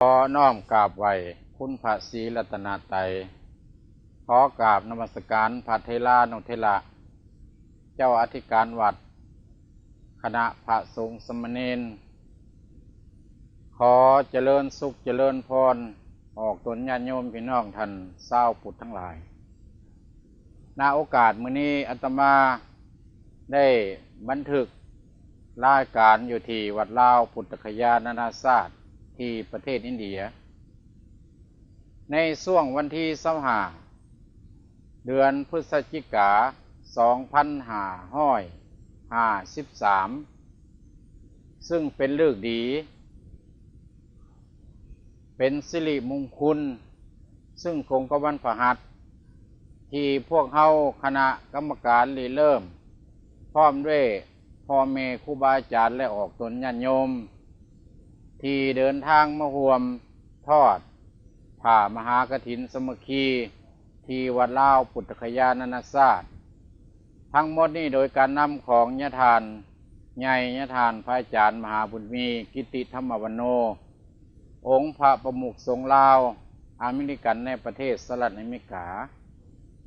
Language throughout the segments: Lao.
ຂໍນ້ອມກາບໄຫວ້ຄຸນພະສີລັດຕະນະໄຕ, ຂໍກາບນະມັດສະການພະເຖລານຸເຖລະ, ເຈົ້າອະທິການວັດ, ຄະນະພະສົງສາມະເນນ, ຂໍຈະເລີນສຸກຈະເລີນພອນອອກຕົນຍາດໂຍມພີ່ນ້ອງທ່ານຊາວພຸດທັງຫຼາຍ. ນະໂອກາດມື້ນີ້ ອາດຕະມາໄດ້ບັນທຶກລາຍການຢູ່ທີ່ວັດລາວພຸດທະຄະຍານານາຊາດທີ່ປະເທດອິນເດຍ ໃນຊ່ວງວັນທີຊາວຫ້າ ເດືອນພຶສຈິກາ ສອງພັນຫ້າຮ້ອຍຫ້າສິບສາມ ຊຶ່ງເປັນເລີກດີ ເປັນສິລິມຸງຄຸນ ຊຶ່ງກົງກັບວັນພະຫັດ ທີ່ພວກເຮົາຄະນະກຳມະການລິເລີ່ມ ພ້ອມດ້ວຍພໍ່ແມ່ຄູບາອາຈານ ແລະ ອອກຕົນຍາດໂຍມ ທີ່ເດີນທາງມາຮ່ວມທອດຜ້າມະຫາກະຖິນສາມັກຄີ ທີ່ວັດລາວພຸດທະຄະຍານານາຊາດ. ທັງໝົດນີ້ໂດຍການນຳຂອງຍາທ່ານໃຫຍ່ ຍາທ່ານພະອາຈານມະຫາບຸນມີ ກິດຕິທຳມະວັນໂນ ອົງພະປະມຸກສົງລາວອາເມລິກັນໃນປະເທດສະຫະລັດອາເມລິກາ,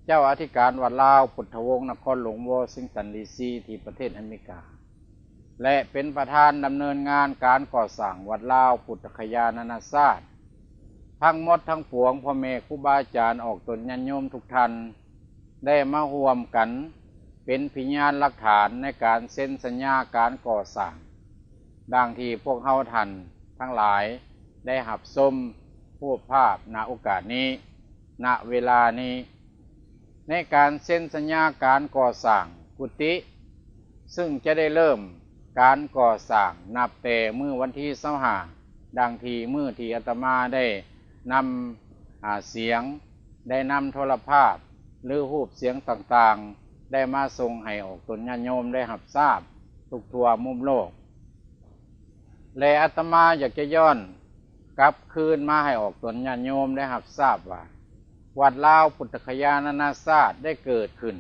ເຈົ້າອະທິການວັດລາວພຸດທະວົງນະຄອນຫຼວງວໍຊິງຕັນ ດີຊີ ທີ່ປະເທດອາເມລິກາ ແລະ ເປັນປະທານດຳເນີນງານການກໍ່ສ້າງວັດລາວພຸດທະຄະຍານານາຊາດ. ທັງໝົດທັງປວງ ພໍ່ແມ່ຄູບາອາຈານ ອອກຕົນຍາດໂຍມທຸກທ່ານ ໄດ້ມາຮ່ວມກັນເປັນພະຍານຫຼັກຖານໃນການເຊັນສັນຍາການກໍ່ສ້າງ ດັ່ງທີ່ພວກເຮົາທ່ານທັງຫຼາຍໄດ້ຮັບຊົມຮູບພາບນະໂອກາດນີ້ ນະເວລານີ້. ໃນການເຊັນສັນຍາການກໍ່ສ້າງກຸຕິ ຊຶ່ງຈະໄດ້ເລີ່ມການກໍ່ສ້າງນັບແຕ່ມື້ວັນທີຊາວຫ້າ ດັ່ງທີ່ມື້ທີ່ອາດຕະມາໄດ້ນຳ ອາ ສຽງ, ໄດ້ນຳໂທລະພາບ ຫຼື ຮູບສຽງຕ່າງໆ ໄດ້ມາສົ່ງໃຫ້ອອກຕົນຍາດໂຍມໄດ້ຮັບຊາບທຸກທົ່ວມຸມໂລກ. ແລະ ອາດຕະມາຢາກຈະຍ້ອນກັບຄືນມາໃຫ້ອອກຕົນຍາດໂຍມໄດ້ຮັບຊາບວ່າ ວັດລາວພຸດທະຄະຍານານາຊາດໄດ້ເກີດຂຶ້ນ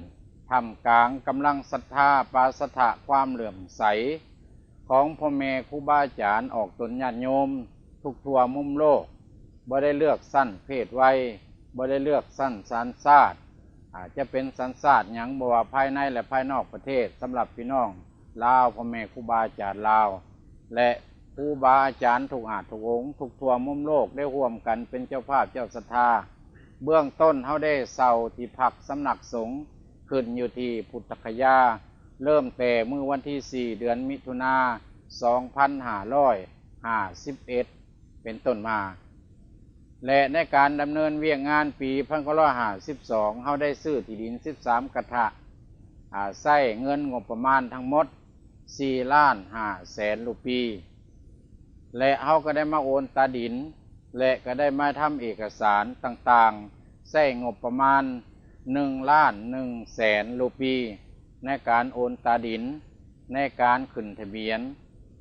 ທ່າມກາງກຳລັງສັດທາ ປາສະຖະຄວາມເຫຼື້ອມໃສຂອງພໍ່ແມ່ຄູບາອາຈານ ອອກຕົນຍາດໂຍມທຸກທົ່ວມຸມໂລກ, ບໍ່ໄດ້ເລືອກຊັ້ນເພດໄວ, ບໍ່ໄດ້ເລືອກຊັ້ນສັນຊາດ, ອາດຈະເປັນສັນຊາດຫຍັງ ບໍ່ວ່າພາຍໃນ ແລະ ພາຍນອກປະເທດ, ສຳລັບພີ່ນ້ອງລາວ, ພໍ່ແມ່ຄູບາອາຈານລາວ ແລະ ຄູບາອາຈານທຸກອາດທຸກອົງ ທຸກທົ່ວມຸມໂລກ ໄດ້ຮ່ວມກັນເປັນເຈົ້າພາບເຈົ້າສັດທາ. ເບື້ອງຕົ້ນເຮົາໄດ້ເຊົ່າທີ່ພັກສຳນັກສົງຂຶ້ນຢູ່ທີ່ພຸດທະຄະຍາ ເລີ່ມແຕ່ມື້ວັນທີສີ່ ເດືອນມິຖຸນາ ສອງພັນຫ້າຮ້ອຍຫ້າສິບເອັດ ເປັນຕົ້ນມາ ແລະ ໃນການດຳເນີນວຽກງານປີພັນເກົ້າຮ້ອຍຫ້າສິບສອງ ເຮົາໄດ້ຊື້ທີ່ດິນສິບສາມກະທະ ອາ ໃຊ້ເງິນງົບປະມານທັງໝົດສີ່ລ້ານຫ້າແສນຣູປີ ແລະ ເຮົາກໍໄດ້ມາໂອນຕາດິນ ແລະ ກໍໄດ້ມາທຳເອກະສານຕ່າງໆ ໃຊ້ງົບປະມານໜຶ່ງລ້ານໜຶ່ງແສນຣູປີ ໃນການໂອນຕາດິນ ໃນການຂຶ້ນທະບຽນ.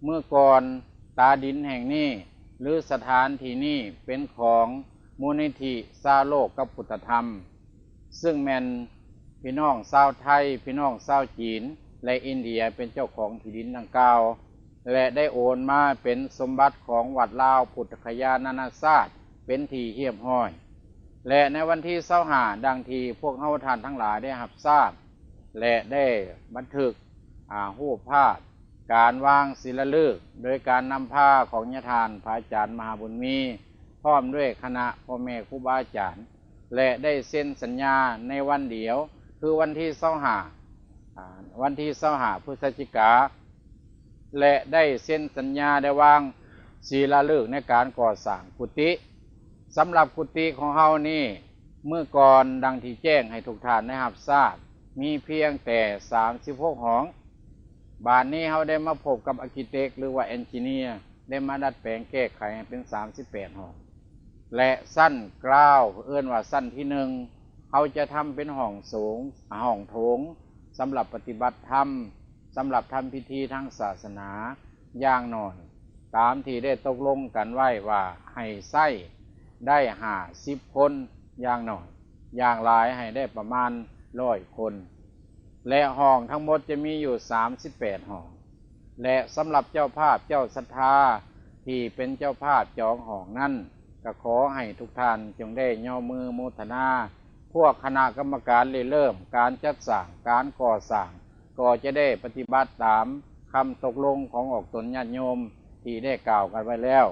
ເມື່ອກ່ອນຕາດິນແຫ່ງນີ້ ຫຼື ສະຖານທີ່ນີ້ເປັນຂອງມູນນິທິຊາວໂລກກັບພຸດທະທຳ ຊຶ່ງແມ່ນພີ່ນ້ອງຊາວໄທ, ພີ່ນ້ອງຊາວຈີນ ແລະ ອິນເດຍ ເປັນເຈົ້າຂອງທີ່ດິນດັ່ງກ່າວ ແລະ ໄດ້ໂອນມາເປັນສົມບັດຂອງວັດລາວພຸດທະຄະຍານານາຊາດເປັນທີ່ຮຽບຮ້ອຍ. ແລະ ໃນວັນທີຊາວຫ້າ ດັ່ງທີ່ພວກເຮົາທ່ານທັງຫຼາຍໄດ້ຮັບຊາບ ແລະ ໄດ້ບັນທຶກ ອາ ຮູບພາບການວາງສິລາລຶກ ໂດຍການນຳພາຂອງຍາທ່ານພະອາຈານມະຫາບຸນມີ ພ້ອມດ້ວຍຄະນະພໍ່ແມ່ຄູບາອາຈານ ແລະ ໄດ້ເຊັນສັນຍາໃນວັນດຽວ ຄືວັນທີຊາວຫ້າ ອາ ວັນທີຊາວຫ້າ ພຶສຈິກາ ແລະ ໄດ້ເຊັນສັນຍາ ໄດ້ວາງສິລາລຶກໃນການກໍ່ສ້າງກຸຕິ. ສຳລັບກຸຕິຂອງເຮົານີ້ ເມື່ອກ່ອນ ດັ່ງທີ່ແຈ້ງໃຫ້ທຸກທ່ານໄດ້ຮັບຊາບ ມີພຽງແຕ່ສາມສິບຫົກຫ້ອງ. ບາດນີ້ເຮົາໄດ້ມາພົບກັບອາຄິເຕັກ ຫຼືວ່າເອັນຈິເນຍ ໄດ້ມາດັດແປງແກ້ໄຂໃຫ້ເປັນສາມສິບແປດຫ້ອງ ແລະ ຊັ້ນກຣາວ ເອີ້ນວ່າຊັ້ນທີໜຶ່ງ ເຮົາຈະທຳເປັນຫ້ອງໂຖງ ຫ້ອງໂຖງ ສຳລັບປະຕິບັດທຳ, ສຳລັບທຳພິທີທາງສາສະໜາ ຢ່າງໜ້ອຍ ຕາມທີ່ໄດ້ຕົກລົງກັນໄວ້ວ່າໃຫ້ໃຊ້ໄດ້ຫ້າສິບຄົນຢ່າງໜ້ອຍ, ຢ່າງຫຼາຍໃຫ້ໄດ້ປະມານຮ້ອຍຄົນ ແລະ ຫ້ອງທັງໝົດຈະມີຢູ່ສາມສິບແປດຫ້ອງ ແລະ ສຳລັບເຈົ້າພາບເຈົ້າສັດທາ ທີ່ເປັນເຈົ້າພາບຈອງຫ້ອງນັ້ນ ກໍຂໍໃຫ້ທຸກທ່ານຈົ່ງໄດ້ຍໍມືໂມທະນາ. ພວກຄະນະກຳມະການລິເລີ່ມການຈັດສ້າງ, ການກໍ່ສ້າງ ກໍຈະໄດ້ປະຕິບັດຕາມຄຳຕົກລົງຂອງອອກຕົນຍາດໂຍມທີ່ໄດ້ກ່າວກັນໄວ້ແລ້ວ.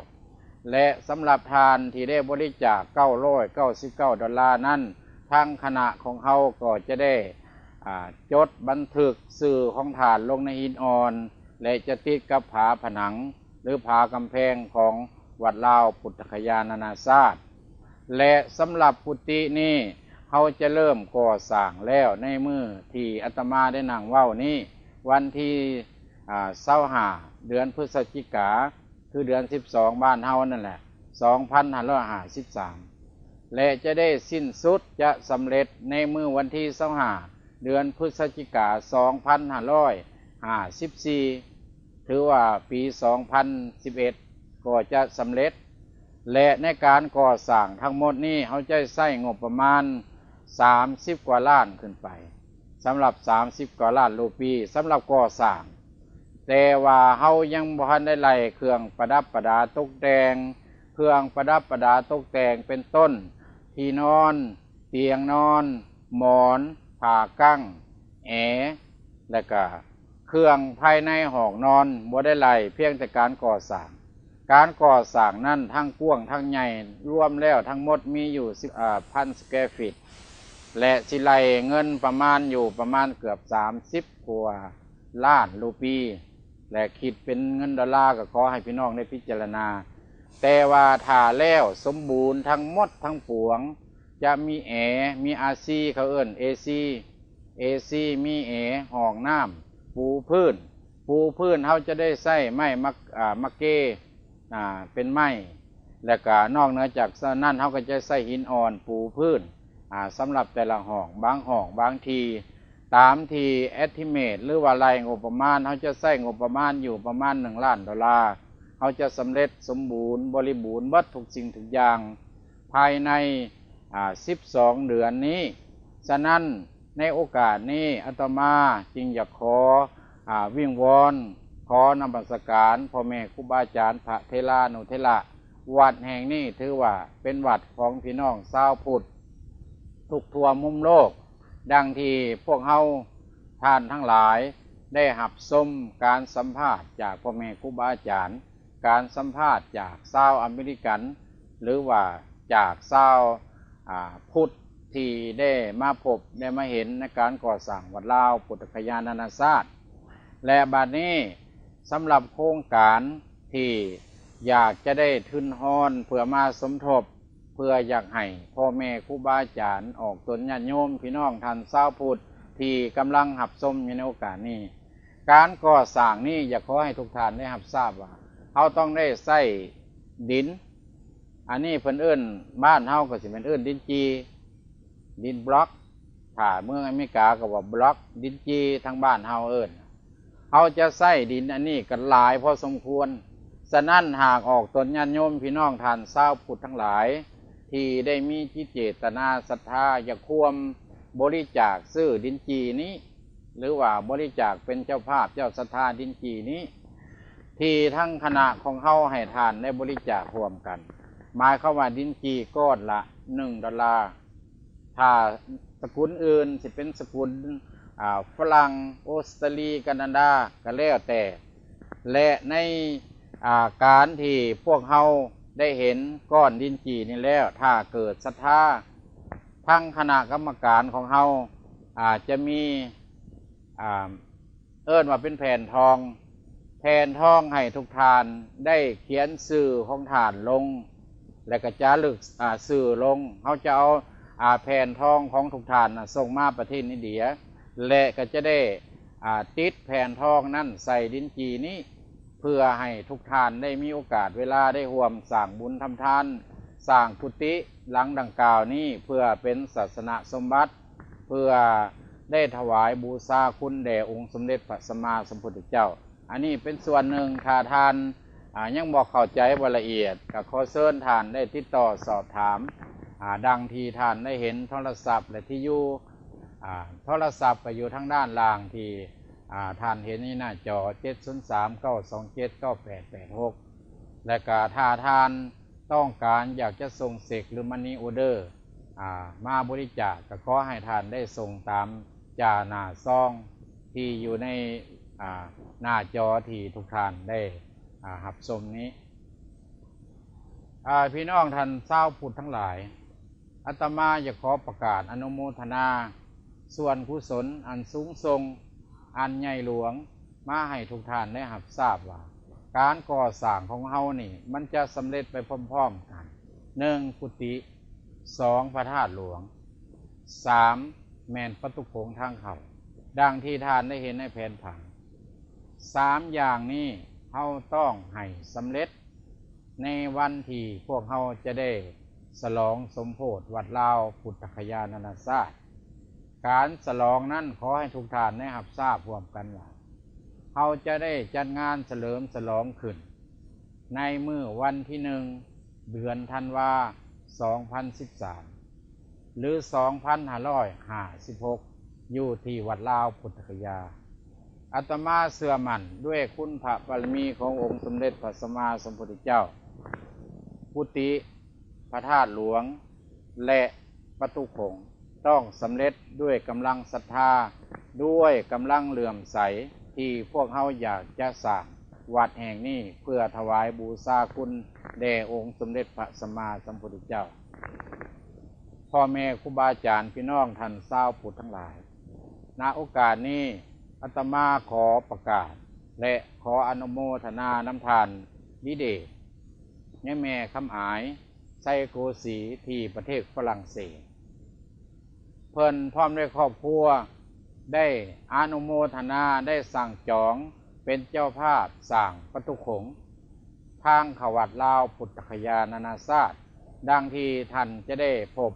ແລະ ສຳລັບທ່ານທີ່ໄດ້ບໍລິຈາກເກົ້າຮ້ອຍເກົ້າສິບເກົ້າດອນລານັ້ນ, ທາງຄະນະຂອງເຮົາກໍຈະໄດ້ ອາ ຈົດບັນທຶກຊື່ຂອງທ່ານລົງໃນຫີນອ່ອນ ແລະ ຈະຕິດກັບຝາຜະໜັງ ຫຼື ຝາກຳແພງຂອງວັດລາວພຸດທະຄະຍານານາຊາດ. ແລະ ສຳລັບກຸຕິນີ້ ເຮົາຈະເລີ່ມກໍ່ສ້າງແລ້ວໃນມື້ທີ່ອາດຕະມາໄດ້ນັ່ງເວົ້ານີ້, ວັນທີ ອາ ຊາວຫ້າ ເດືອນພຶສຈິກາ ຄືເດືອນສິບສອງບ້ານເຮົານັ້ນແຫຼະ ສອງພັນຫ້າຮ້ອຍຫ້າສິບສາມ ແລະ ຈະໄດ້ສິ້ນສຸດ ຈະສຳເລັດໃນມື້ວັນທີຊາວຫ້າ ເດືອນພຶສຈິກາ ສອງພັນຫ້າຮ້ອຍຫ້າສິບສີ່ ຖືວ່າປີສອງພັນສິບເອັດກໍຈະສຳເລັດ. ແລະ ໃນການກໍ່ສ້າງທັງໝົດນີ້ ເຮົາຈະໃຊ້ງົບປະມານສາມສິບກວ່າລ້ານຂຶ້ນໄປ, ສຳລັບສາມສິບກວ່າລ້ານຣູປີ ສຳລັບກໍ່ສ້າງ. ແຕ່ວ່າເຮົາຍັງບໍ່ທັນໄດ້ໄລ່ເຄື່ອງປະດັບປະດາຕົກແຕ່ງ, ເຄື່ອງປະດັບປະດາຕົກແຕ່ງເປັນຕົ້ນ ທີ່ນອນ, ຕຽງນອນ, ໝອນ, ຜ້າກັ້ງ, ແອ ແລະກະເຄື່ອງພາຍໃນຫ້ອງນອນ ບໍ່ໄດ້ໄລ່, ພຽງແຕ່ການກໍ່ສ້າງ. ການກໍ່ສ້າງນັ້ນທັງກວ້າງທັງໃຫຍ່ ລວມແລ້ວທັງໝົດມີຢູ່ສິບ ເອີ ພັນສະແກຟີດ ແລະ ຊິໄລ່ເງິນປະມານຢູ່ປະມານເກືອບສາມສິບກວ່າລ້ານຣູປີ ແລະ ຄິດເປັນເງິນດອນລາ ກໍຂໍໃຫ້ພີ່ນ້ອງໄດ້ພິຈາລະນາ. ແຕ່ວ່າຖ້າແລ້ວສົມບູນທັງໝົດທັງປວງ ຈະມີແອ, ມີ ເອ ຊີ ເຂົາເອີ້ນ ເອ ຊີ ເອ ຊີ ມີແອ, ຫ້ອງນ້ຳ, ປູພື້ນ, ປູພື້ນເຮົາຈະໄດ້ໃຊ້ໄມ້ມະ ອາ ມະເກ ອາ ເປັນໄມ້ ແລ້ວກະນອກເໜືອຈາກນັ້ນ ເຮົາກໍຈະໃຊ້ຫີນອ່ອນປູພື້ນ ອາ ສຳລັບແຕ່ລະຫ້ອງ, ບາງຫ້ອງ, ບາງທີ່ ຕາມທີ່ estimate ຫຼືວ່າໄລ່ງົບປະມານ, ເຮົາຈະໃຊ້ງົບປະມານຢູ່ປະມານໜຶ່ງລ້ານດອນລາ, ເຮົາຈະສຳເລັດສົມບູນບໍລິບູນເບິດທຸກສິ່ງທຸກຢ່າງ ພາຍໃນ ອາ ສິບສອງເດືອນນີ້. ສະນັ້ນ ໃນໂອກາດນີ້ ອາດຕະມາຈຶ່ງຢາກຂໍ ອາ ວິງວອນ ຂໍນະມັດສະການພໍ່ແມ່ຄູບາອາຈານ ພະເຖລານຸເຖລະ. ວັດແຫ່ງນີ້ຖືວ່າເປັນວັດຂອງພີ່ນ້ອງຊາວພຸດທຸກທົ່ວມຸມໂລກ, ດັ່ງທີ່ພວກເຮົາທ່ານທັງຫຼາຍໄດ້ຮັບຊົມການສຳພາດຈາກພໍ່ແມ່ຄູບາອາຈານ, ການສຳພາດຈາກຊາວອາເມລິກັນ ຫຼືວ່າຈາກຊາວ ອາ ພຸດທີ່ໄດ້ມາພົບໄດ້ມາເຫັນໃນການກໍ່ສ້າງວັດລາວພຸດທະຄະຍານານາຊາດ. ແລະ ບັດນີ້ສຳລັບໂຄງການທີ່ຢາກຈະໄດ້ທຶນຮອນເພື່ອມາສົມທົບ ເພື່ອຢາກໃຫ້ພໍ່ແມ່ຄູບາອາຈານ ອອກຕົນຍາດໂຍມ ພີ່ນ້ອງທ່ານຊາວພຸດທີ່ກຳລັງຮັບຊົມຢູ່ໃນໂອກາດນີ້. ການກໍ່ສ້າງນີ້ຢາກຂໍໃຫ້ທຸກທ່ານໄດ້ຮັບຊາບວ່າ ເຮົາຕ້ອງໄດ້ໃຊ້ດິນ, ອັນນີ້ເພິ່ນເອີ້ນ, ບ້ານເຮົາກໍຊິແມ່ນເອີ້ນດິນຈີ່, ດິນບລັອກ, ຖ້າເມືອງອາເມລິກາກໍວ່າບລັອກ, ດິນຈີ່ທາງບ້ານເຮົາເອີ້ນ. ເຮົາຈະໃຊ້ດິນອັນນີ້ກັນຫຼາຍພໍສົມຄວນ. ສະນັ້ນ ຫາກອອກຕົນຍາດໂຍມພີ່ນ້ອງທ່ານຊາວພຸດທັງຫຼາຍ ທີ່ໄດ້ມີຈິດເຈດຕະນາສັດທາຢາກຮ່ວມບໍລິຈາກຊື້ດິນຈີ່ນີ້ ຫຼືວ່າບໍລິຈາກເປັນເຈົ້າພາບເຈົ້າສັດທາດິນຈີ່ນີ້ ທີ່ທາງຄະນະຂອງເຮົາໃຫ້ທ່ານໄດ້ບໍລິຈາກຮ່ວມກັນ, ໝາຍຄວາມວ່າດິນຈີ່ກ້ອນລະໜຶ່ງດອນລາ. ຖ້າສະກຸນອື່ນ ຊິເປັນສະກຸນ ອາ ຝຣັ່ງ, ອົດສະຕາລີ, ການາດາ ກໍແລ້ວແຕ່. ແລະ ໃນ ອາ ການທີ່ພວກເຮົາໄດ້ເຫັນກ້ອນດິນຈີ່ນີ້ແລ້ວ, ຖ້າເກີດສັດທາ, ທາງຄະນະກຳມະການຂອງເຮົາ ອາ ຈະມີ ອາ ເອີ້ນວ່າເປັນແຜ່ນທອງ, ແຜ່ນທອງໃຫ້ທຸກທ່ານໄດ້ຂຽນຊື່ຂອງທ່ານລົງ ແລະ ກະຈາລຶກ ອາ ຊື່ລົງ. ເຮົາຈະເອົາ ອາ ແຜ່ນທອງຂອງທຸກທ່ານນະ ສົ່ງມາປະເທດອິນເດຍ ແລະ ກະຈະໄດ້ ອາ ຕິດແຜ່ນທອງນັ້ນໃສ່ດິນຈີ່ນີ້ ເພື່ອໃຫ້ທຸກທ່ານໄດ້ມີໂອກາດເວລາໄດ້ຮ່ວມສ້າງບຸນທຳທານ, ສ້າງກຸຕິຫຼັງດັ່ງກ່າວນີ້ ເພື່ອເປັນສາສະນະສົມບັດ, ເພື່ອໄດ້ຖວາຍບູຊາຄຸນແດ່ອົງສົມເດັດພະສຳມາສຳພຸດທະເຈົ້າ. ອັນນີ້ເປັນສ່ວນໜຶ່ງ, ຖ້າທ່ານ ອາ ຍັງບໍ່ເຂົ້າໃຈບໍ່ລະອຽດ, ກໍຂໍເຊີນທ່ານໄດ້ຕິດຕໍ່ສອບຖາມ ອາ ດັ່ງທີ່ທ່ານໄດ້ເຫັນໂທລະສັບ ແລະ ທີ່ຢູ່ ອາ ໂທລະສັບກໍຢູ່ທາງດ້ານລ່າງທີ່ ອາ ທ່ານເຫັນຢູ່ໜ້າຈໍ ເຈັດສູນສາມ ເກົ້າສອງເຈັດ ເກົ້າແປດແປດຫົກ. ແລະກະຖ້າທ່ານຕ້ອງການຢາກຈະສົ່ງເຊັກ ຫຼື Money Order ອາ ມາບໍລິຈາກ ກະຂໍໃຫ້ທ່ານໄດ້ສົ່ງຕາມຈາໜ້າຊອງທີ່ຢູ່ໃນ ອາ ໜ້າຈໍທີ່ທຸກທ່ານໄດ້ ອາ ຮັບຊົມນີ້. ອາ ພີ່ນ້ອງທ່ານຊາວພຸດທັງຫຼາຍ, ອາດຕະມາຢາກຂໍປະກາດອະນຸໂມທະນາສ່ວນກຸສົນອັນສູງສົ່ງ ອັນໃຫຍ່ຫຼວງ ມາໃຫ້ທຸກທ່ານໄດ້ຮັບຊາບວ່າ ການກໍ່ສ້າງຂອງເຮົານີ້ ມັນຈະສຳເລັດໄປພ້ອມໆກັນ. ໜຶ່ງ ກຸຕິ, ສອງ ພະທາດຫຼວງ, ສາມ ແມ່ນປະຕູໂຂງທາງເຂົ້າ ດັ່ງທີ່ທ່ານໄດ້ເຫັນໃນແຜນຜັງ. ສາມຢ່າງນີ້ເຮົາຕ້ອງໃຫ້ສຳເລັດ ໃນວັນທີ່ພວກເຮົາຈະໄດ້ສະຫຼອງສົມໂພດວັດລາວພຸດທະຄະຍານານາຊາດ. ການສະຫຼອງນັ້ນ ຂໍໃຫ້ທຸກທ່ານໄດ້ຮັບຊາບຮ່ວມກັນວ່າ ເຮົາຈະໄດ້ຈັດງານສະເຫຼີມສະຫຼອງຂຶ້ນ ໃນມື້ວັນທີໜຶ່ງ ເດືອນທັນວາ ສອງພັນສິບສາມ ຫຼື ສອງພັນຫ້າຮ້ອຍຫ້າສິບຫົກ ຢູ່ທີ່ວັດລາວພຸດທະຄະຍາ. ອາດຕະມາເຊື່ອໝັ້ນດ້ວຍຄຸນພະບາລະມີຂອງອົງສົມເດັດພະສຳມາສຳພຸດທະເຈົ້າ, ກຸຕິ, ພະທາດຫຼວງ ແລະ ປະຕູໂຂງ ຕ້ອງສຳເລັດດ້ວຍກຳລັງສັດທາ, ດ້ວຍກຳລັງເຫຼື້ອມໃສ ທີ່ພວກເຮົາຢາກຈະສ້າງວັດແຫ່ງນີ້ ເພື່ອຖວາຍບູຊາຄຸນແດ່ອົງສົມເດັດພະສຳມາສຳພຸດທະເຈົ້າ. ພໍ່ແມ່ຄູບາອາຈານ, ພີ່ນ້ອງທ່ານຊາວພຸດທັງຫຼາຍ, ນະໂອກາດນີ້ ອາດຕະມາຂໍປະກາດ ແລະ ຂໍອະນຸໂມທະນານຳທ່ານ ດິເດດ ຍາຍແມ່ຄຳອາຍ ໄຊໂກສີ ທີ່ປະເທດຝຣັ່ງເສດ. ເພິ່ນພ້ອມດ້ວຍຄອບຄົວ ໄດ້ອະນຸໂມທະນາ ໄດ້ສັ່ງຈອງເປັນເຈົ້າພາບສ້າງປະຕູໂຂງທາງເຂົ້າວັດລາວພຸດທະຄະຍານານາຊາດ ດັ່ງທີ່ທ່ານຈະໄດ້ພົບ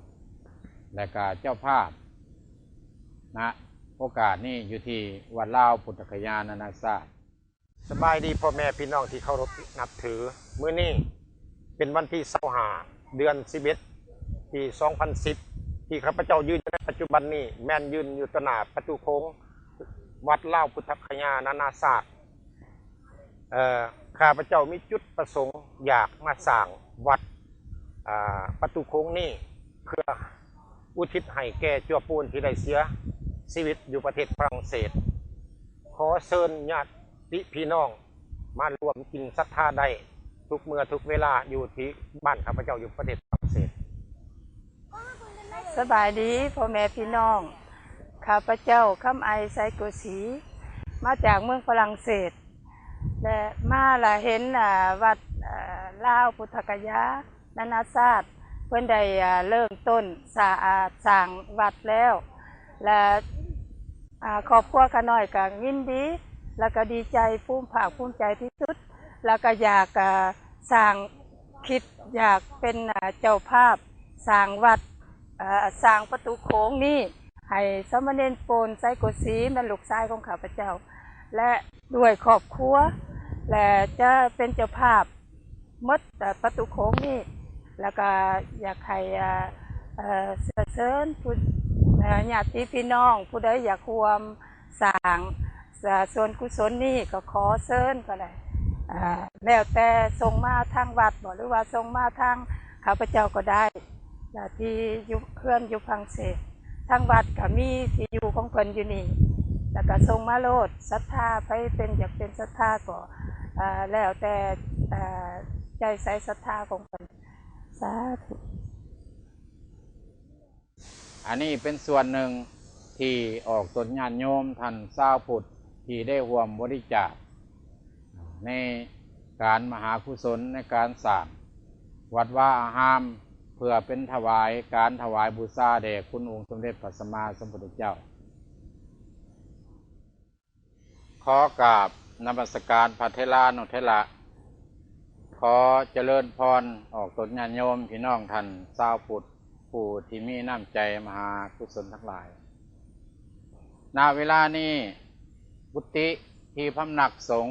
ແລະກະເຈົ້າພາບ ນະໂອກາດນີ້ ຢູ່ທີ່ວັດລາວພຸດທະຄະຍານານາຊາດ. ສະບາຍດີພໍ່ແມ່ພີ່ນ້ອງທີ່ເຄົາລົບນັບຖື. ມື້ນີ້ເປັນວັນທີຊາວຫ້າ ເດືອນສິບເອັດ ປີສອງພັນສິບ ທີ່ຂ້າພະເຈົ້າຢືນຢູ່ໃນປັດຈຸບັນນີ້ ແມ່ນຢືນຢູ່ຕໍ່ໜ້າປະຕູໂຂງວັດລາວພຸດທະຄະຍານານາຊາດ. ເອີ ຂ້າພະເຈົ້າມີຈຸດປະສົງຢາກມາສ້າງວັດ ອາ ປະຕູໂຂງນີ້ ເພື່ອອຸທິດໃຫ້ແກ່ຈົວປູນທີ່ໄດ້ເສຍຊີວິດຢູ່ປະເທດຝຣັ່ງເສດ. ຂໍເຊີນຍາດຕິພີ່ນ້ອງມາຮ່ວມຈິດສັດທາໄດ້ທຸກເມື່ອທຸກເວລາ ຢູ່ທີ່ບ້ານຂ້າພະເຈົ້າຢູ່ປະເທດຝຣັ່ງເສດ. ສະບາຍດີພໍ່ແມ່ພີ່ນ້ອງ, ຂ້າພະເຈົ້າ ຄຳໄອ ໄຊໂກສີ ມາຈາກເມືອງຝຣັ່ງເສດ ແລະ ມາລະເຫັນ ອາ ວັດ ອາ ລາວພຸດທະຄະຍານານາຊາດ ເພິ່ນໄດ້ ອາ ເລີ່ມຕົ້ນ ສາ ອາ ສ້າງວັດແລ້ວ ແລະ ອາ ຄອບຄົວຂ້ານ້ອຍກໍຍິນດີ ແລະ ກໍດີໃຈ ພູມພາກພູມໃຈທີ່ສຸດ ແລະ ກໍຢາກ ອາ ສ້າງ ຄິດຢາກເປັນ ອາ ເຈົ້າພາບສ້າງວັດ ເອີ ສ້າງປະຕູໂຂງນີ້ ໃຫ້ສາມະເນນໂປນ ໄຊໂກສີ ແມ່ນລູກຊາຍຂອງຂ້າພະເຈົ້າ ແລະ ດ້ວຍຄອບຄົວ ແລະ ຈະເປັນເຈົ້າພາບໝົດ ເອີ ປະຕູໂຂງນີ້ ແລ້ວກໍຢາກໃຫ້ ເອີ ເອີ ເຊື້ອເຊີນຜູ້ ເອີ ຍາດຕິພີ່ນ້ອງ ຜູ້ໃດຢາກຮ່ວມ ສ້າງ ສ- ສ່ວນກຸສົນນີ້ກໍຂໍເຊີນກໍໄດ້ ເອີ ແລ້ວແຕ່ສົ່ງມາທາງວັດບໍ ຫຼືວ່າສົ່ງມາທາງຂ້າພະເຈົ້າກໍໄດ້ ແລະ ທີ່ຢູ່ເຮືອນຢູ່ຝຣັ່ງເສດ ທາງວັດກໍມີທີ່ຢູ່ຂອງເພິ່ນຢູ່ນີ້ ແລ້ວກໍສົ່ງມາໂລດ ສັດທາ ໃຜເປັນ ຢາກເປັນສັດທາກໍ ເອີ ແລ້ວແຕ່ ເອີ ໃຈໃສສັດທາຂອງເພິ່ນ. ສາທຸ. ອັນນີ້ເປັນສ່ວນໜຶ່ງທີ່ອອກຕົນຍາດໂຍມທ່ານຊາວພຸດ ທີ່ໄດ້ຮ່ວມບໍລິຈາກໃນການມະຫາກຸສົນ ໃນການສ້າງວັດວາອາຮາມ ເພື່ອເປັນຖວາຍ ການຖວາຍບູຊາແດ່ຄຸນອົງສົມເດັດພະສຳມາສຳພຸດທະເຈົ້າ. ຂໍກາບນະມັດສະການພະເຖລານຸເຖລະ, ຂໍຈະເລີນພອນອອກຕົນຍາດໂຍມພີ່ນ້ອງທ່ານຊາວພຸດ ຜູ້ທີ່ມີນ້ຳໃຈມະຫາກຸສົນທັງຫຼາຍ. ນະເວລານີ້ ກຸຕິທີ່ພຳນັກສົງ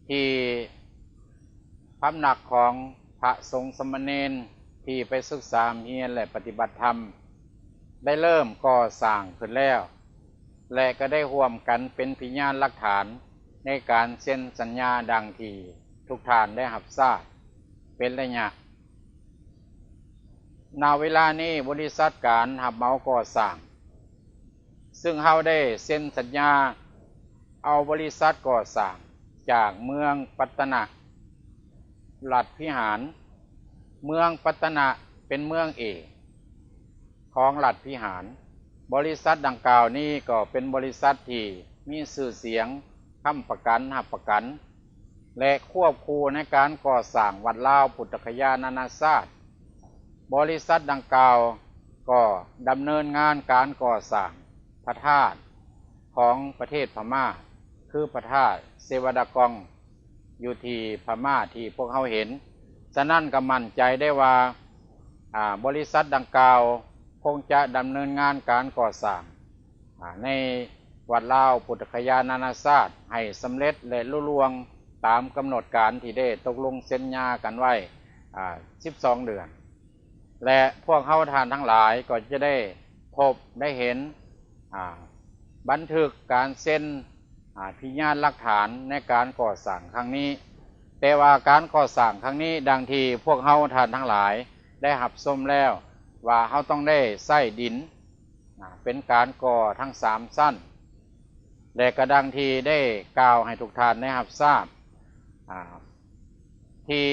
ທີ່ ພຳນັກຂອງພະສົງສາມະເນນທີ່ໄປສຶກສາຮ່ຳຮຽນ ແລະ ປະຕິບັດທຳ ໄດ້ເລີ່ມກໍ່ສ້າງຂຶ້ນແລ້ວ ແລະ ກໍໄດ້ຮ່ວມກັນເປັນພະຍານຫຼັກຖານໃນການເຊັນສັນຍາດັ່ງທີ່ ທຸກທ່ານໄດ້ຮັບຊາບເປັນໄລຍະ. ນະເວລານີ້ບໍລິສັດການຮັບເໝົາກໍ່ສ້າງ ຊຶ່ງເຮົາໄດ້ເຊັນສັນຍາເອົາບໍລິສັດກໍ່ສ້າງຈາກເມືອງປັດຕະນະ ລັດພິຫານ. ເມືອງປັດຕະນະເປັນເມືອງເອກຂອງລັດພິຫານ. ບໍລິສັດດັ່ງກ່າວນີ້ກໍເປັນບໍລິສັດທີ່ມີຊື່ສຽງ ຄ້ຳປະກັນ ຮັບປະກັນ ແລະ ຄວບຄູ່ໃນການກໍ່ສ້າງວັດລາວພຸດທະຄະຍານານາຊາດ. ບໍລິສັດດັ່ງກ່າວກໍດຳເນີນງານການກໍ່ສ້າງພະທາດຂອງປະເທດພະມ້າ ຄືພະທາດເຊວາດາກອງ ຢູ່ທີ່ພະມ້າທີ່ພວກເຮົາເຫັນ. ສະນັ້ນກໍໝັ້ນໃຈໄດ້ວ່າ ອາ ບໍລິສັດດັ່ງກ່າວຄົງຈະດຳເນີນງານການກໍ່ສ້າງ ອາ ໃນວັດລາວພຸດທະຄະຍານານາຊາດໃຫ້ສຳເລັດ ແລະ ລຸລ່ວງຕາມກຳນົດການທີ່ໄດ້ຕົກລົງເຊັນຍາກັນໄວ້ ອາ ສິບສອງເດືອນ ແລະ ພວກເຮົາທ່ານທັງຫຼາຍກໍຈະໄດ້ພົບໄດ້ເຫັນ ອາ ບັນທຶກການເຊັນ ອາ ພະຍານຫຼັກຖານໃນການກໍ່ສ້າງຄັ້ງນີ້. ແຕ່ວ່າການກໍ່ສ້າງຄັ້ງນີ້ ດັ່ງທີ່ພວກເຮົາທ່ານທັງຫຼາຍໄດ້ຮັບຊົມແລ້ວວ່າ ເຮົາຕ້ອງໄດ້ໃຊ້ດິນ ອາ ເປັນການກໍ່ທັງສາມຊັ້ນ ແລະ ກະດັ່ງທີ່ໄດ້ກ່າວໃຫ້ທຸກທ່ານໄດ້ຮັບຊາບ ອາ ທີ່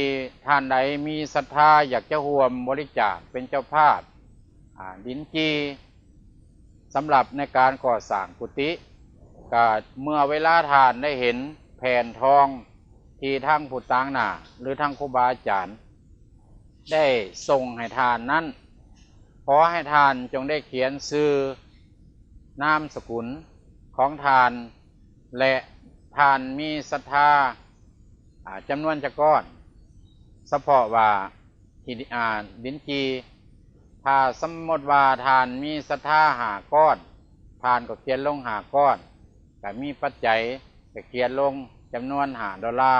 ທ່ານໃດມີສັດທາຢາກຈະຮ່ວມບໍລິຈາກເປັນເຈົ້າພາບ ອາ ດິນຈີ່ ສຳລັບໃນການກໍ່ສ້າງກຸຕິ ກະເມື່ອເວລາທ່ານໄດ້ເຫັນແຜ່ນທອງທີ່ທາງຜູ້ຕາງໜ້າ ຫຼື ທາງຄູບາອາຈານໄດ້ສົ່ງໃຫ້ທ່ານນັ້ນ ຂໍໃຫ້ທ່ານຈົ່ງໄດ້ຂຽນຊື່ ນາມສະກຸນຂອງທ່ານ ແລະ ທ່ານມີສັດທາ ອາ ຈຳນວນຈັກກ້ອນ ສະເພາະວ່າທີ່ ອາ ດິນຈີ່. ຖ້າສົມມຸດວ່າທ່ານມີສັດທາຫ້າກ້ອນ ທ່ານກໍຂຽນລົງຫ້າກ້ອນ, ຖ້າມີປັດໄຈກໍຂຽນລົງຈຳນວນຫ້າໂດລາ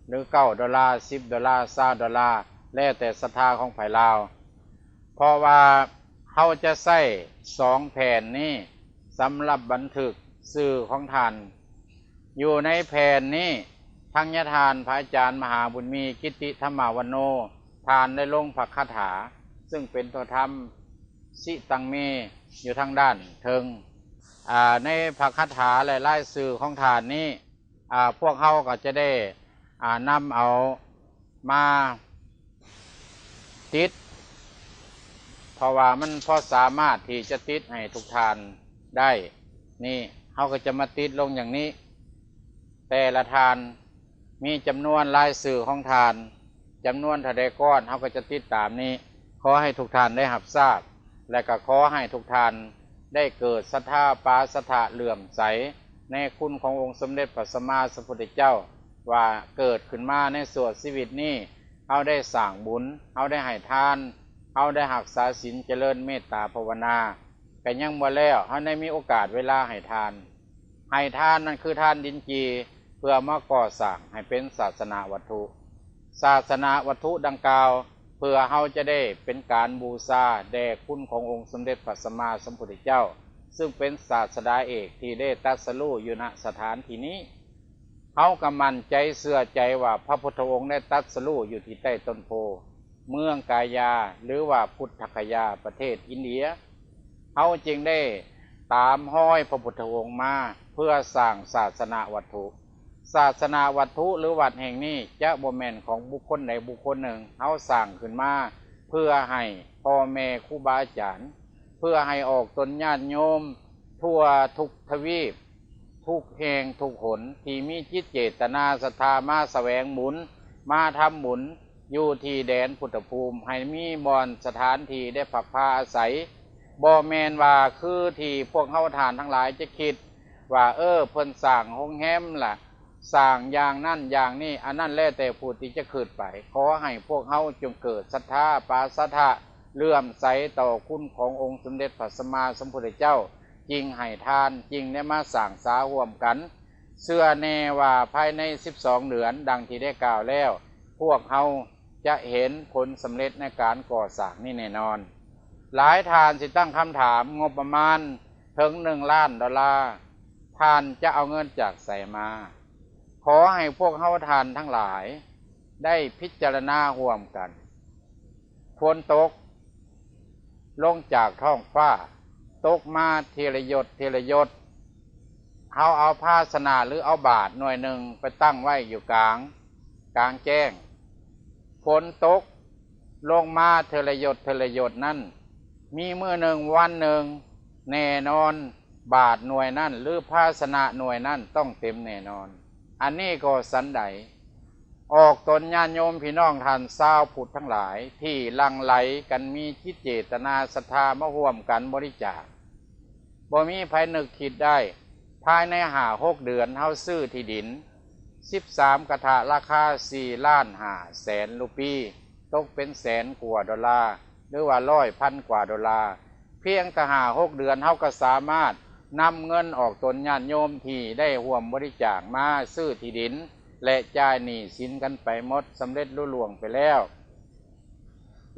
ຫຼື ເກົ້າໂດລາ, ສິບໂດລາ, ຊາວໂດລາ ແລ້ວແຕ່ສັດທາຂອງໃຜລາວ. ເພາະວ່າເຮົາຈະໃຊ້ສອງແຜ່ນນີ້ສຳລັບບັນທຶກຊື່ຂອງທ່ານ. ຢູ່ໃນແຜ່ນນີ້ ທັງຍາທ່ານພະອາຈານມະຫາບຸນມີ ກິດຕິທຳມະວັນໂນ ທ່ານໄດ້ລົງພະຄາຖາ ຊຶ່ງເປັນພະທຳສິຕັງເມ ຢູ່ທາງດ້ານເທິງ. ອາ ໃນພະຄາຖາ ແລະ ລາຍຊື່ຂອງທ່ານນີ້ ອາ ພວກເຮົາກໍຈະໄດ້ ອາ ນຳເອົາມາຕິດ ເພາະວ່າມັນພໍສາມາດທີ່ຈະຕິດໃຫ້ທຸກທ່ານໄດ້. ນີ້ເຮົາກໍຈະມາຕິດລົງຢ່າງນີ້ ແຕ່ລະທ່ານມີຈຳນວນລາຍຊື່ຂອງທ່ານ ຈຳນວນເທົ່າໃດກ້ອນ ເຮົາກໍຈະຕິດຕາມນີ້. ຂໍໃຫ້ທຸກທ່ານໄດ້ຮັບຊາບ ແລະ ກໍຂໍໃຫ້ທຸກທ່ານໄດ້ເກີດສັດທາ ປາສັດທະ ເຫຼື້ອມໃສໃນຄຸນຂອງອົງສົມເດັດພະສຳມາສຳພຸດທະເຈົ້າ ວ່າເກີດຂຶ້ນມາໃນຊົ່ວຊີວິດນີ້ ເຮົາໄດ້ສ້າງບຸນ, ເຮົາໄດ້ໃຫ້ທານ, ເຮົາໄດ້ຮັກສາສິນ, ຈະເລີນເມດຕາພາວະນາ ກໍຍັງບໍ່ແລ້ວ, ເຮົາໄດ້ມີໂອກາດເວລາໃຫ້ທານ. ໃຫ້ທານນັ້ນຄືທານດິນຈີ່ ເພື່ອມາກໍ່ສ້າງໃຫ້ເປັນສາສະນະວັດຖຸ. ສາສະນະວັດຖຸດັ່ງກ່າວ ເພື່ອເຮົາຈະໄດ້ເປັນການບູຊາແດ່ຄຸນຂອງອົງສົມເດັດພະສຳມາສຳພຸດທະເຈົ້າ ຊຶ່ງເປັນສາດສະດາເອກທີ່ໄດ້ຕັດສະຮູ້ຢູ່ ນະ ສະຖານທີ່ນີ້. ເຮົາກໍໝັ້ນໃຈເຊື່ອໃຈວ່າພະພຸດທະອົງໄດ້ຕັດສະຮູ້ຢູ່ທີ່ໃຕ້ຕົ້ນໂພ ເມືອງກາຍາ ຫຼືວ່າພຸດທະຄະຍາ ປະເທດອິນເດຍ. ເຮົາຈຶ່ງໄດ້ຕາມຮອຍພະພຸດທະອົງມາເພື່ອສ້າງສາສະນະວັດຖຸ. ສາສະນະວັດຖຸ ຫຼື ວັດແຫ່ງນີ້ຈະບໍ່ແມ່ນຂອງບຸກຄົນໃດບຸກຄົນໜຶ່ງ. ເຮົາສ້າງຂຶ້ນມາເພື່ອໃຫ້ພໍ່ແມ່ຄູບາອາຈານ, ເພື່ອໃຫ້ອອກຕົນຍາດໂຍມທົ່ວທຸກທະວີບ, ທຸກແຫ່ງທຸກຫົນ ທີ່ມີຈິດເຈດຕະນາສັດທາມາສະແຫວງບຸນ, ມາທຳບຸນ ຢູ່ທີ່ແດນພຸດທະພູມ ໃຫ້ມີບ່ອນສະຖານທີ່ໄດ້ພັກພາອາໄສ. ບໍ່ແມ່ນວ່າຄືທີ່ພວກເຮົາທ່ານທັງຫຼາຍຈະຄິດວ່າ ເອີ ເພິ່ນສ້າງໂຮງແຮມລະ ສ້າງຢ່າງນັ້ນຢ່າງນີ້, ອັນນັ້ນແລ້ວແຕ່ຜູ້ທີ່ຈະຄິດໄປ. ຂໍໃຫ້ພວກເຮົາຈົ່ງເກີດສັດທາ ປາສັດທະ ເຫຼື້ອມໃສຕໍ່ຄຸນຂອງອົງສົມເດັດພະສຳມາສຳພຸດທະເຈົ້າ, ຈຶ່ງໃຫ້ທານ, ຈຶ່ງໄດ້ມາສ້າງສາຮ່ວມກັນ. ເຊື່ອແນ່ວ່າພາຍໃນສິບສອງເດືອນ ດັ່ງທີ່ໄດ້ກ່າວແລ້ວ, ພວກເຮົາຈະເຫັນຜົນສຳເລັດໃນການກໍ່ສ້າງນີ້ແນ່ນອນ. ຫຼາຍທ່ານຊິຕັ້ງຄຳຖາມ, ງົບປະມານເຖິງໜຶ່ງລ້ານໂດລາ, ທ່ານຈະເອົາເງິນຈາກໃສມາ? ຂໍໃຫ້ພວກເຮົາທ່ານທັງຫຼາຍ ໄດ້ພິຈາລະນາຮ່ວມກັນ. ຝົນຕົກລົງຈາກທ້ອງຟ້າ, ຕົກມາທີລະຢົດທີລະຢົດ. ເຮົາເອົາພາຊະນະ ຫຼື ເອົາບາດໜ່ວຍໜຶ່ງໄປຕັ້ງໄວ້ຢູ່ກາງ, ກາງແຈ້ງ. ຝົນຕົກລົງມາເທື່ອລະຢົດເທື່ອລະຢົດນັ້ນ, ມີມື້ໜຶ່ງວັນໜຶ່ງ ແນ່ນອນ ບາດໜ່ວຍນັ້ນ ຫຼື ພາຊະນະໜ່ວຍນັ້ນຕ້ອງເຕັມແນ່ນອນ. ອັນນີ້ກໍສັນໃດ, ອອກຕົນຍາດໂຍມພີ່ນ້ອງທ່ານຊາວພຸດທັງຫຼາຍ ທີ່ຫຼັ່ງໄຫຼກັນມີຈິດເຈດຕະນາສັດທາມາຮ່ວມກັນບໍລິຈາກ, ບໍ່ມີໃຜນຶກຄິດໄດ້, ພາຍໃນຫ້າຫົກເດືອນເຮົາຊື້ທີ່ດິນສິບສາມກະຖະ ລາຄາສີ່ລ້ານຫ້າແສນຣູປີ, ຕົກເປັນແສນກວ່າໂດລາ ຫຼືວ່າຮ້ອຍພັນກວ່າໂດລາ. ພຽງແຕ່ຫ້າຫົກເດືອນ ເຮົາກໍສາມາດນຳເງິນອອກຕົນຍາດໂຍມທີ່ໄດ້ຮ່ວມບໍລິຈາກມາຊື້ທີ່ດິນ ແລະ ຈ່າຍໜີ້ສິນກັນໄປໝົດ ສຳເລັດລຸລ່ວງໄປແລ້ວ.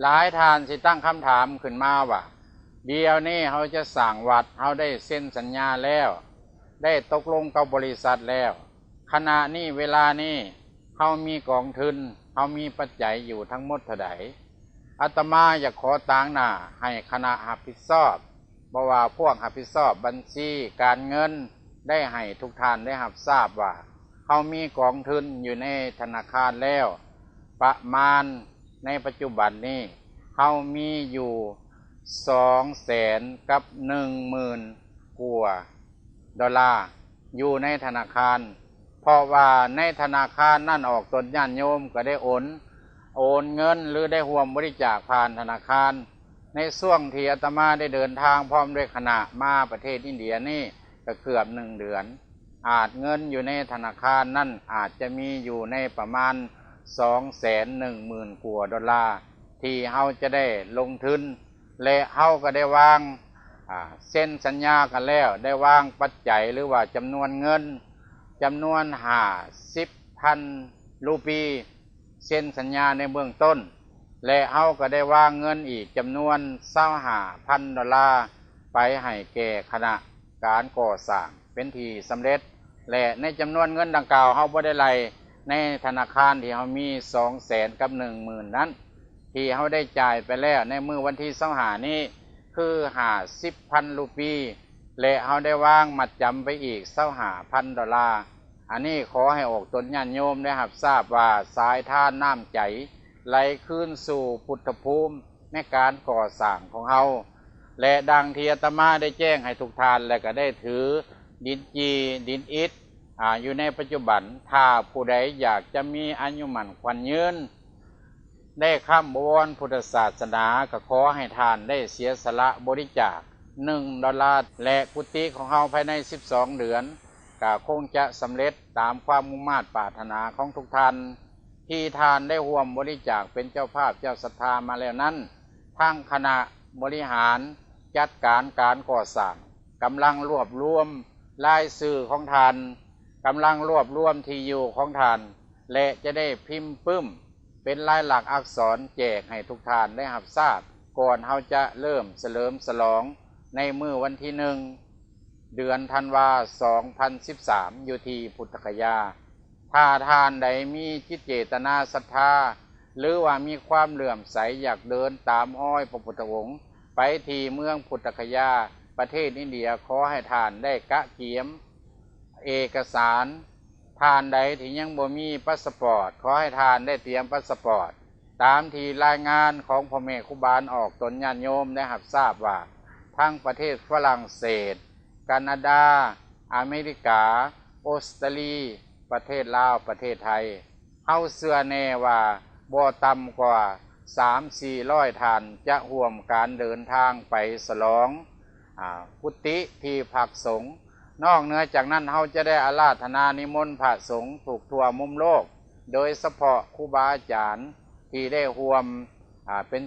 ຫຼາຍທ່ານຊິຕັ້ງຄຳຖາມຂຶ້ນມາວ່າ, ດຽວນີ້ເຮົາຈະສ້າງວັດ, ເຮົາໄດ້ເຊັນສັນຍາແລ້ວ, ໄດ້ຕົກລົງກັບບໍລິສັດແລ້ວ, ຂະນະນີ້ເວລານີ້ເຮົາມີກອງທຶນ, ເຮົາມີປັດໄຈຢູ່ທັງໝົດເທົ່າໃດ? ອາດຕະມາຢາກຂໍຕາງໜ້າໃຫ້ຄະນະຮັບຜິດຊອບ, ບໍ່ວ່າພວກຮັບຜິດຊອບບັນຊີການເງິນ ໄດ້ໃຫ້ທຸກທ່ານໄດ້ຮັບຊາບວ່າ ເຮົາມີກອງທຶນຢູ່ໃນທະນາຄານແລ້ວ ປະມານໃນປັດຈຸບັນນີ້ ເຮົາມີຢູ່ສອງແສນກັບໜຶ່ງໝື່ນກວ່າໂດລາຢູ່ໃນທະນາຄານ, ເພາະວ່າໃນທະນາຄານນັ້ນອອກຕົນຍາດໂຍມກໍໄດ້ໂອນ, ໂອນເງິນ ຫຼື ໄດ້ຮ່ວມບໍລິຈາກຜ່ານທະນາຄານ. ໃນຊ່ວງທີ່ອາດຕະມາໄດ້ເດີນທາງພ້ອມດ້ວຍຄະນະມາປະເທດອິນເດຍນີ້ ກໍເກືອບໜຶ່ງເດືອນ, ອາດເງິນຢູ່ໃນທະນາຄານນັ້ນອາດຈະມີຢູ່ໃນປະມານສອງແສນໜຶ່ງໝື່ນກວ່າໂດລາ ທີ່ເຮົາຈະໄດ້ລົງທຶນ ແລະ ເຮົາກໍໄດ້ວາງ, ອາ, ເຊັນສັນຍາກັນແລ້ວ, ໄດ້ວາງປັດໄຈ ຫຼືວ່າຈຳນວນເງິນ ຈຳນວນຫ້າສິບພັນຣູປີ ເຊັນສັນຍາໃນເບື້ອງຕົ້ນ ແລະ ເຮົາກໍໄດ້ວາງເງິນອີກຈຳນວນຊາວຫ້າພັນໂດລາ ໄປໃຫ້ແກ່ຄະນະການກໍ່ສ້າງເປັນທີ່ສຳເລັດ ແລະ ໃນຈຳນວນເງິນດັ່ງກ່າວ ເຮົາບໍ່ໄດ້ໄລ່ໃນທະນາຄານທີ່ເຮົາມີສອງແສນກັບໜຶ່ງໝື່ນນັ້ນ ທີ່ເຮົາໄດ້ຈ່າຍໄປແລ້ວໃນມື້ວັນທີຊາວຫ້ານີ້ ຄືຫ້າສິບພັນຣູປີ ແລະ ເຮົາໄດ້ວາງມັດຈຳໄປອີກຊາວຫ້າພັນໂດລາ. ອັນນີ້ຂໍໃຫ້ອອກຕົນຍາດໂຍມໄດ້ຮັບຊາບວ່າ ສາຍທານນ້ຳໃຈໄຫຼຄືນສູ່ພຸດທະພູມໃນການກໍ່ສ້າງຂອງເຮົາ ແລະ ດັ່ງທີ່ອາດຕະມາໄດ້ແຈ້ງໃຫ້ທຸກທ່ານ ແລະ ກໍໄດ້ຖືດິນຈີ່, ດິນອິດ, ອາ, ຢູ່ໃນປັດຈຸບັນ. ຖ້າຜູ້ໃດຢາກຈະມີອາຍຸໝັ້ນຂວັນຍືນ, ໄດ້ຄ້ຳບະວອນພຸດທະສາສະໜາ, ກໍຂໍໃຫ້ທ່ານໄດ້ເສຍສະຫຼະບໍລິຈາກໜຶ່ງໂດລາ ແລະ ກຸຕິຂອງເຮົາພາຍໃນສິບສອງເດືອນ ກໍຄົງຈະສຳເລັດຕາມຄວາມມຸ່ງມາດປາດຖະໜາຂອງທຸກທ່ານ ທີ່ທ່ານໄດ້ຮ່ວມບໍລິຈາກເປັນເຈົ້າພາບເຈົ້າສັດທາມາແລ້ວນັ້ນ. ທາງຄະນະບໍລິຫານຈັດການການກໍ່ສ້າງກຳລັງລວບລວມລາຍຊື່ຂອງທ່ານ, ກຳລັງລວບລວມທີ່ຢູ່ຂອງທ່ານ ແລະ ຈະໄດ້ພິມປຶ້ມເປັນລາຍລັກອັກສອນແຈກໃຫ້ທຸກທ່ານໄດ້ຮັບຊາບ ກ່ອນເຮົາຈະເລີ່ມສະເຫຼີມສະຫຼອງໃນມື້ວັນທີໜຶ່ງ ເດືອນທັນວາ ສອງພັນສິບສາມ ຢູ່ທີ່ພຸດທະຄະຍາ. ຖ້າທ່ານໃດມີຈິດເຈດຕະນາສັດທາ ຫຼືວ່າມີຄວາມເຫຼື້ອມໃສ ຢາກເດີນຕາມຮອຍພະພຸດທະອົງໄປທີ່ເມືອງພຸດທະຄະຍາ ປະເທດອິນເດຍ, ຂໍໃຫ້ທ່ານໄດ້ກະກຽມເອກະສານ. ທ່ານໃດທີ່ຍັງບໍ່ມີພາສປອດ, ຂໍໃຫ້ທ່ານໄດ້ຕຽມພາສປອດ ຕາມທີ່ລາຍງານຂອງພໍ່ແມ່ຄູບາອອກຕົນຍາດໂຍມໄດ້ຮັບຊາບວ່າ ທັງປະເທດຝຣັ່ງເສດ, ການາດາ, ອາເມລິກາ, ອົດສະຕາລີ, ປະເທດລາວ, ປະເທດໄທ, ເຮົາເຊື່ອແນ່ວ່າບໍ່ຕ່ຳກວ່າສາມສີ່ຮ້ອຍທ່ານຈະຮ່ວມການເດີນທາງໄປສະຫຼອງ, ອາ, ກຸຕິທີ່ພັກສົງ. ນອກເໜືອຈາກນັ້ນ, ເຮົາຈະໄດ້ອາລາທະນານິມົນພະສົງທຸກທົ່ວມຸມໂລກ, ໂດຍສະເພາະຄູບາອາຈານທີ່ໄດ້ຮ່ວມ, ອາ, ເປັນ